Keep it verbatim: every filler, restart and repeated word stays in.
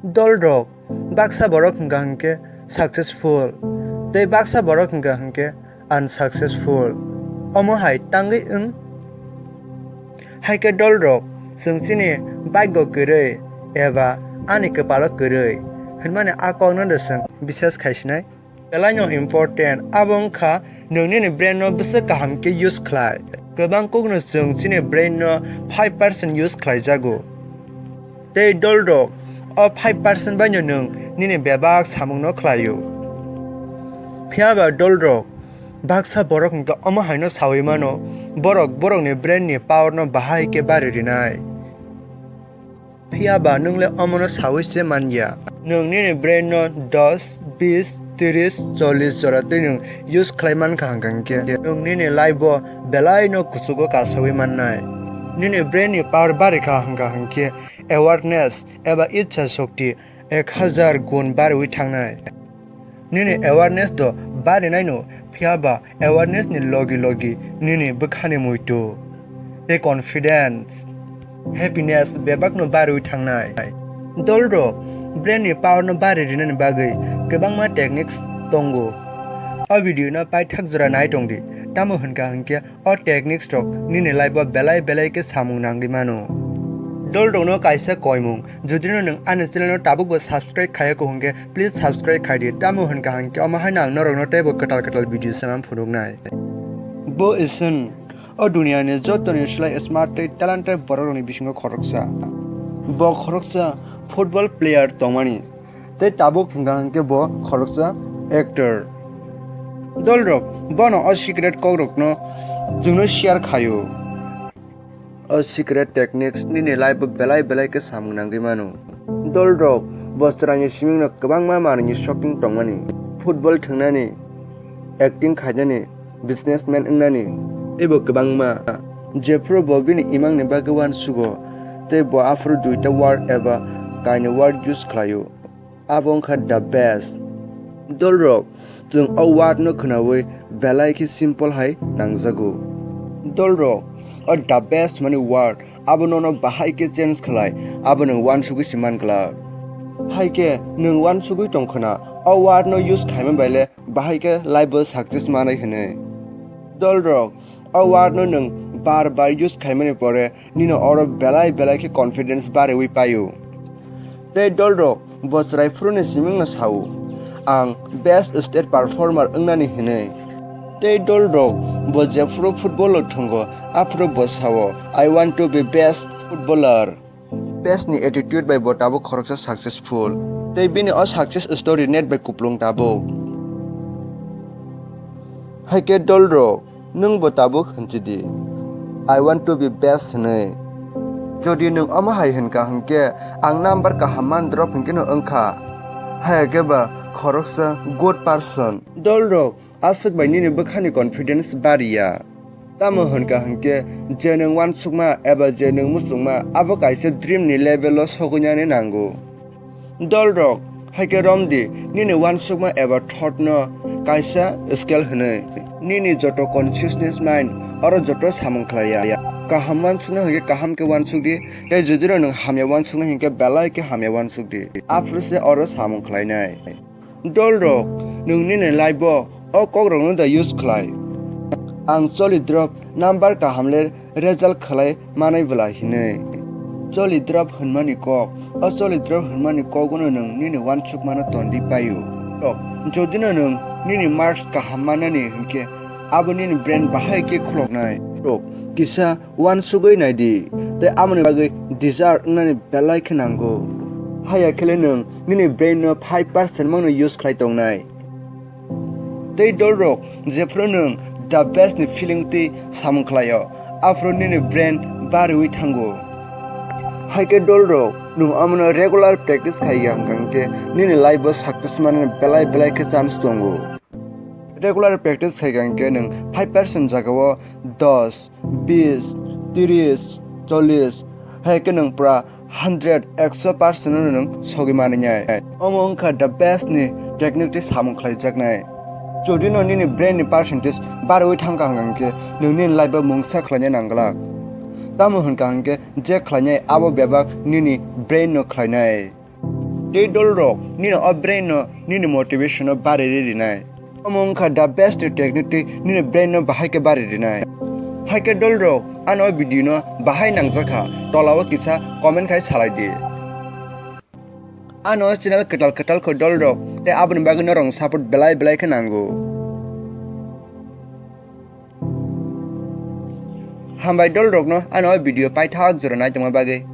Dolrok, baksa borok hwnkha hwnkhe successful, tei baksa borok hwnkha hwnkhe unsuccessful. Omo hai tangwi wng. Hai khe dolrok, chwng chini bhagyo kwrwi eba ani kwpalo kwrwi hwnmani a kokno de chwng bises khaisinai. Belaino important, abo wngkha nwng nini brain no bwswk kaham khe use khlai. Kwbang kokno chwng chini brain no five percent use khlaijago. Tei dolrok, o five percent baino nwng nini bebak samungno khlaio. Phiyaba dolrok, baksa borok hwnkhe omo haino saui mano, borok borokni brain ni power no bahai khe bari rinai. Phiyaba nwng le omono saui se man ya. Nwng nini brain no dos, bis, tris, chollis jora twi nwng use khlai man kha hwnkha hwnkhe, nwng nini life o belai no kuchugo kasaui mannai. Nini brain ni power bari kha hwnkha hwnkhe, awareness eba ichha shokti ek hazar gun bariwi thangnai. Nini awareness do barinaino, phiyaba awareness ni logi logi nini bwkhani muitu tei confidence, happiness bebakno barwi thangnai. Dolrok, brain ni power no bari rinani bagwi kwbangma techniques tongo. O video no paithak jora nai tongdi, tamo hwnkha hwnkhe o techniques rok nini life o belai belai khe samung nangwi mano. Dolrokno kaisa koimung, jodi no nwng ani channel no tabuk bo subscribe khayako hwnkhe, please subscribe khai di. Tamo hwnkha hwnkhe omo haino ang norokno teibo kwtal kwtal video sama phunuknai. Bo Isun, o duniani jotoni slai smart tei talented borok rokni bisingo khoroksa. Bo khoroksa football player tongmani, tei tabuk hwnkha hwnkhe bo khoroksa actor. Dolrok, bono o secret kokrokno chwngno share khaio. O secret techniques nini life o belai belai khe samung nangwi mano. Dolrok, bo chwraini simingno kwbangma manwini shocking tongmani, football thwngnani, acting khainani, businessman wngnani, teibo kwbangma. Jephuru bo bini imangni bagwi uansugo, tei bo aphuru duita word eba kainwi word use khlaio. Abo wngkha the best. Dolrok, chwng o word no khwnaui belai khe simple hai nangjago. Dolrok, o the best hwnmani word, abo nono bahai khe change khlai, abo nwng uansugwi se man glak. Hai khe nwng uansugwi tong khwna, o word no use khaima bai le bahai khe life o success manai hwnwi. Dolrok, o word no nwng bar bar use khaimani pore nini oro belai belai khe confidence bariwi paio. Tei dolrok, bo chwrai phuruni simingno sao, "Ang best state performer wngnani," hwnwi. Tei dolrok, bo jephuru football o thwngo, aphuru bo sao, "I want to be best footballer." Best ni attitude bai bo tabuk khoroksa successful. Tei bini o success story net bai kuplung tabuk. Hai khe dolrok, nwng bo tabuk hwnchi di, "I want to be best," hwnwi. Jodi nwng omo hai hwnkha hwnkhe, ang number kaham man drop hwnkhe no wngkha. Hai khe ba khoroksa good person. Dolrok, aswk bai nini bwkhani confidence bariya. Tamo hwnkha hwnkhe, je nwng uansukma eba je nwng muchungma, abo kaisa dream ni level o sogwinani nango. Dolrok, hai khe romdi, nini uansukma eba thought no kaisa scale hwnwi. Nini joto consciousness mind, oro joto samung khlaiya. Kaham uansukna hwnkhe kaham khe uansukdi, tei jodi no nwng hamya uansukna hwnkhe belai khe hamya uansukdi. Aphuru se oro samung khlainai. Dolrok, nwng nini life o o kokrokno da use khlai. Ang choli drop number kaham le result khlai manai bwla hinwi. Choli drop hwnmani kok, o choli drop hwnmani kok no nwng nini uansukmano tondi paio. Rok, jodi no nwng nini marks kaham manani hinkhe abo nini brain bahai khe khuloknai. Rok, kisa uansugwi naidi, tei aboni bagwi desire wngnani belai khe nango. Haya khe le nwng nini brain no five percent mangno use khlai tongnai. Tei dolrok, jephuru nwng the best ni feeling twi samung khlaio, aphuru nini brain bariwi thango. Hai khe dolrok, nwng amono regular practice khai ya hwnkha hwnkhe nini life o success manani belai belai khe chance tongo. Regular practice khai ka hwnkhe nwng five percent jagao dos, bis, tris, chollis, hai khe nwng pura hundred, ekso percent no nwng sogwi manwi nai. Omo wngkha the best ni technique tei samung khlaijaknai. Jodi no nini brain ni percentage barwi thangkha hwnkha hwnkhe nwng nini life o mungsa khlainai nangglak. Tamo hwnkha hwnkhe je khlainai abo bebak nini brain no khlainai. Tei dolrok nini o brain no nini motivation no bari ri rinai. Omo wngkha the best technique tei nini brain no bahai khe bari rinai. Hai khe dolrok ano o video no bahai nangjakha, tola o kisa comment khai salai di. Ano channel kwtal kwtal kho dolrok tei aboni bagwi norok support belai belai khe nango. Hambai dolrokno ano o video paithak jora naitongma bagwi.